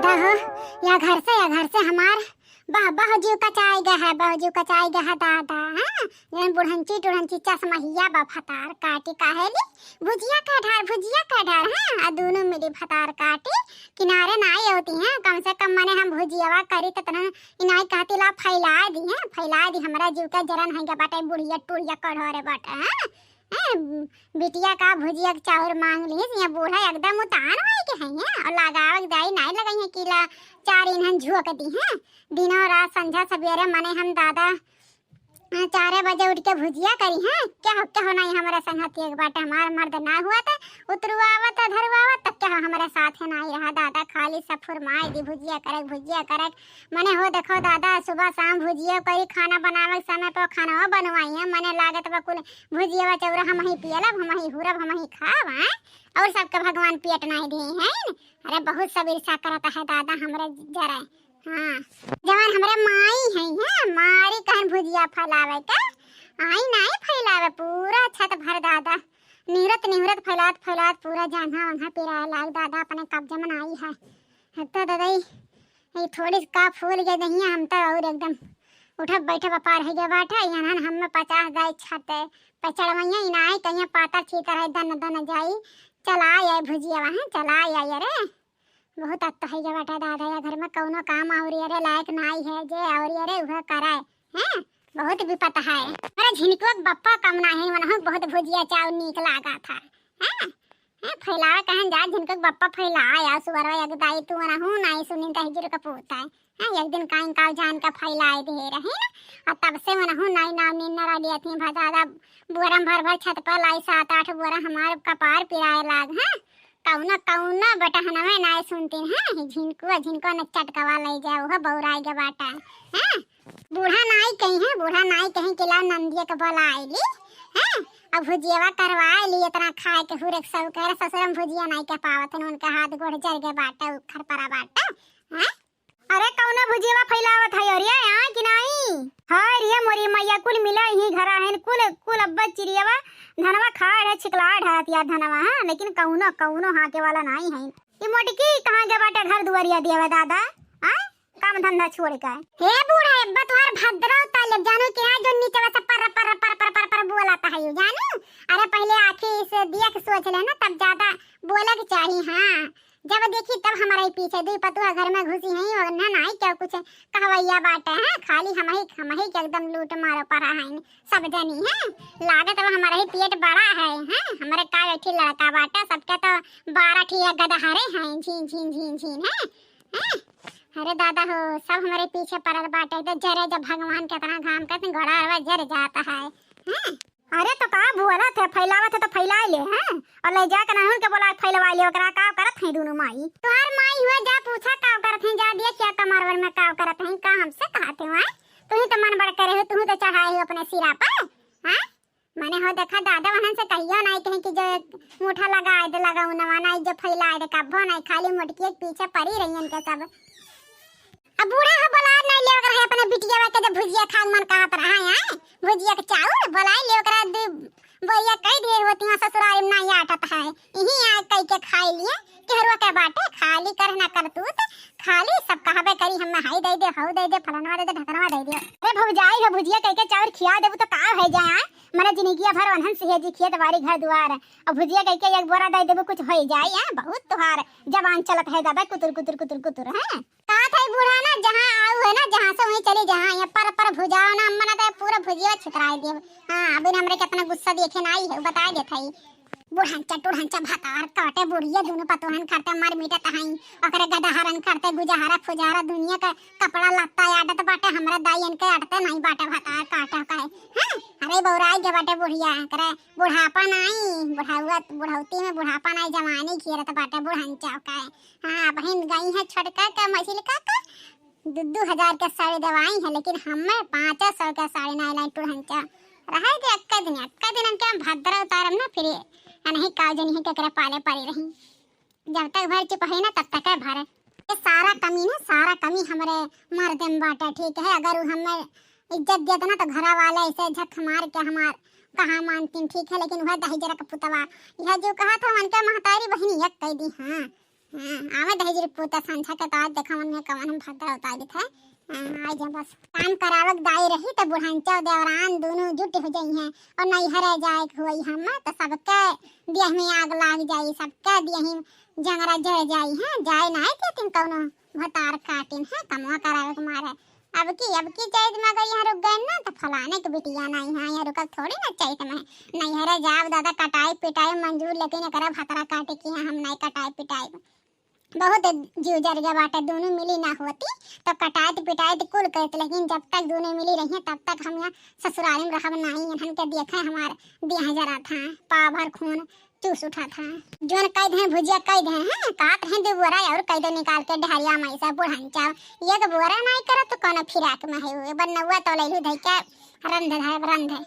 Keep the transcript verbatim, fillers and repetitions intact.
कहो, या घर से, या घर से हमार बह, बह जीव कचाई गया है, बह जीव कचाई गया है दादा, हाँ? जौन बुढ़ंची टुढ़ंची चश्महिया बा भतार काटी काहेली, भुजिया का ढार, भुजिया का ढार, हाँ? आ दोनों मिली भतार काटी, किनारे नाई होती हैं, कम से कम मने हम भुजियावा करी त तना इनाई कहती ला फैला दी हैं, फैला दी, हमरा जीव का जरन है बाटे, बुढ़िया टुढ़िया कढ़ोरे बाटे, हाँ? हैं, बिटिया का भुजिया के चाउर मांग लिहिस, ये बूढ़ा एकदम उतान होई के हैं, हैं, और लगावक दाई नाई लगाई हैं, कीला चार इन्हन झोंक दी हैं, दिनों रात संझा सबेरे मने हम दादा, अ, चारे बजे उठ के भुजिया करी हैं, क्या हो, क्या हो नाई हमारा संगति एक बाटे, हमार मर्द ना हुआ त उतरुआवत, धरुआवत, तब क्या हो हमारे साथ है नाई रहा दादा, खाली सब फुरमाए दी भुजिया करक, भुजिया करक, मने हो देखो दादा, सुबह शाम भुजिया करी, खाना बनावे के समय पर खाना बनवाई है, मने लागत बा कुल भुजिया चौरा हमही पियलब, हमही हुरब, हमही खाब, हैं? और सबके भगवान पेट नाई दिए हैं। अरे बहुत सब ईर्ष्या करत है दादा हमरे जरे। हाँ, जवान हमरे माई है, हैं? मारी कहन भुजिया फैलावे के, आई नाई फैलावे, पूरा छत भर दादा। निहुरत निहुरत फैलात फैलात पूरा जांघा वांघा पिराए लाग दादा, अपने कब्जे में नाई है। अब तो दादा ई, ई थोड़ी का फूल गए दहिया, हम तो और एकदम उठब बैठब अपार है गए बाटे। यहाँ हम में पचास दाई छत पे चढ़वैया इनाई कहिया पातर छीतर है दन दन जाई। चला आए भुजिया वहाँ, चला आए। अरे बहुत अत्त है गए बाटे दादा, या घर में कौनो काम और अरे लायक नाई है, जे और अरे वह कराए, हैं? बहुत विपत है। अरे झिनकुआ के बप्पा कम ना है, वनहु बहुत भुजिया चाउर नीक लागा था, हैं? हैं, फैलावे कहन जा, झिनकुआ के बप्पा फैलाए, आ सुअरवा एक दाई तू वनहु नाई सुनिन तही जुर का पूता है। हैं, एक दिन काइन काव जान का फैलाए दे रहे ना, और तब से वनहु नाई नाम नीन ना रह लिया थी, भजादा बुअरम भर भर छत पर लाई सात आठ बुअरा हमार कपार पिराए लाग, हैं? कौनो, कौनो बटहनवे नाय सुनतीन, हैं? झिनकुआ, झिनकुआ न चटकवा ले जाए, उहो बौराए के बाटा, हैं? बूढ़ा नाई कहीं है, बूढ़ा नाई कहीं कि लाओ नंदिया के बोलाए ली, हैं? अब भुजियावा करवाए ली, इतना खाए के हुरक सब कह रहे, ससुरम भुजिया नाई के पावत है, उनके हाथ गोड़ जर गए बाटा, उखर परा बाटा, हैं? अरे कौनो भुजियावा फैलावत है अरे, हाँ कि नाई? हाय रे मोरी मैया, कुल मिला ही घरा है, कुल, कुल अब्बा चिड़ियावा धनवा खाड़ है, छिकलाड़ है, अतिया धनवा, हाँ, लेकिन कौनो, कौनो हाके वाला नाई है। ई मोटकी कहाँ गए बाटे घर दुआरिया दिया दादा? आय, काम धंधा छोड़ के। हे बूढ़ा, अब्बा तुहार भद्रा उतार ले, जानू कि हाँ, जो नीचे से पर, पर, पर, पर, पर, पर बोला था, यू जानू? अरे पहले आँखी से देख सोच लेना, तब ज्यादा बोले के चाही, हाँ। जब देखी तब हमारे ही पीछे दुई पतुआ घर में घुसी हैं, और ना नाई क्या कुछ कहवैया बाटे हैं, खाली हमही, हमही के एकदम लूट मारो परा हैं। सब जनी है, लागत अब हमारा ही पेट बड़ा है, हैं? हमारे का एक ठे लड़का बाटे, सबके तो बारह ठे गदहरे हैं, झीन, झीन, झीन, झीन, हैं? हैं? अरे दादा हो, सब हमारे पीछे पड़ल बाटे, तो जरे जब भगवान कितना घाम करते घोड़ा हवा जर जाता है, हैं? अरे तो का बोलत है, फैलावत है तो फैलाए ले, हैं? और ले जाके नहुन के बोला फैलवा ले, ओकरा का करत है दोनों माई? तोहार माई हुआ, जा पूछा का करत है, जा दिया क्या कमरवर में का करत है, का हमसे कहत है, हैं? तू ही तो मन बड़ करे हो, तू ही तो चढ़ाए हो अपने सिरा पर, हैं? मने हो देखा दादा वहन से कहियो नाई कहीं कि जो मुठा लगा दे, लगा उनवा नाई जो फैला दे, कब्बो नाई, खाली मोटकी के पीछे पड़ी रही इनके सब। अब बूढ़ा हो बोला नाई ले ओकरा है अपने बिटिया के जब भुजिया खाए मन कहत रहा है, भुजिया के चाउर बोलाई ले ओकरा दे बोइया कह दिए होती हैं ससुराल में नाई आटत है, यही आए कह के खाई लिए, केहरुआ के बाटे खाली करना करतूत, खाली सब कहबे करी हम हाई दे दे, हऊ दे दे, फलनवा दे दे, ढकनवा दे दे। अरे भौजाई हो भुजिया कह के चाउर खिया देबू तो का हो जाए, मने जिंदगिया भर वनहन से है जी खेत बाड़ी घर दुआर, अब भुजिया कह के एक बोरा दे देबू कुछ हो जाए, हैं? बहुत तुहार जबान चलत है दादा कुतुर कुतुर कुतुर कुतुर, हैं? कहा था बूढ़ा ना, जहाँ आऊ है ना, जहाँ से वहीं चली, जहाँ यहाँ पर, पर भुजाओ ना, अम्मा ना तो पूरा भुजिया छितराई देब। हाँ, अभी ना हमरे कितना गुस्सा देखे ना आई है, बताए देत है। बुढ़ंचा टुढ़ंचा भतार काटे, बुढ़िया दोनों पतोहन करते, मर मिटत हई, ओकरे गदहरन करते, गुजहरा फुजहरा, दुनिया का कपड़ा लत्ता आडत बाटे, हमरा दाई इनके आडते नहीं बाटे, भतार काटे का है। हाँ, अरे बौराई के बाटे बुढ़िया, करे बुढ़ापा नहीं, बुढ़ाउआ, बुढ़ौती में बुढ़ापा नहीं, जवानी घेरत बाटे बुढ़ंचा का है। हाँ, बहिन गई है छोटका का, मझिलका का, दू दू हजार के साड़ी दवाई है, लेकिन हमें पाँच सौ के साड़ी नहीं लाई टुढ़ंचा। रहे दे अक्का दिन, अक्का दिन हम क्या भद्रा उतारम ना फिर, या नहीं काल जनी है केकरे पाले पड़ी रही। जब तक भर चुप है ना, तब तक है भर। ये सारा कमी ना, सारा कमी हमरे मर्दे में बाटे, ठीक है? अगर वो हमें इज्जत देत ना, तो घरा वाले ऐसे झक मार के हमार कहाँ मानतीन, ठीक है? लेकिन वह दही जरा का पुतवा, यह जो कहा था, उनके महतारी बहिनी एक कह दी, हाँ। हाँ, आवे दहेज रे पूता संझा के, तो आज देखा मन में कवन हम भद्रा उतारित है। हाँ, आज हम बस काम करावक दाई रही, तो बुढ़ंचा देवरान दोनों जुट हो जाई हैं और नैहरे जाए के होई हम, तो सबके देह में आग लाग जाई, सबके देह में जंगरा जर जाई है। जाए ना है तुम कौनो भतार काटिन है, कमवा करावे के मारे। अब की, अब की चैत में अगर यहाँ रुक गए ना, तो फलाने के बिटिया ना यहाँ, यहाँ रुकब थोड़ी ना चैत में। नैहरे जाब दादा, कटाई पिटाई मंजूर, लेकिन एकरा भतरा काटे की यहाँ हम नहीं कटाई पिटाई। बहुत जीव जर गया बाटे, दोनों मिली ना होती तो कटाइत पिटाइत कुल करत, लेकिन जब तक दोनों मिली रही हैं, तब तक हम यहाँ ससुराल में रहब नहीं। इन्हन के देखे हमार देह जरा था, पाव भर खून चूस उठा था। जोन कह दे भुजिया कह दे हैं, काट हैं दो बोरा और कह दो निकाल के ढारिया में से बुढ़ंचा। ये तो बोरा नहीं करत तो कौन फिराक में है, वो बन्नौआ तो लैलू धई के रंध है, रंध है।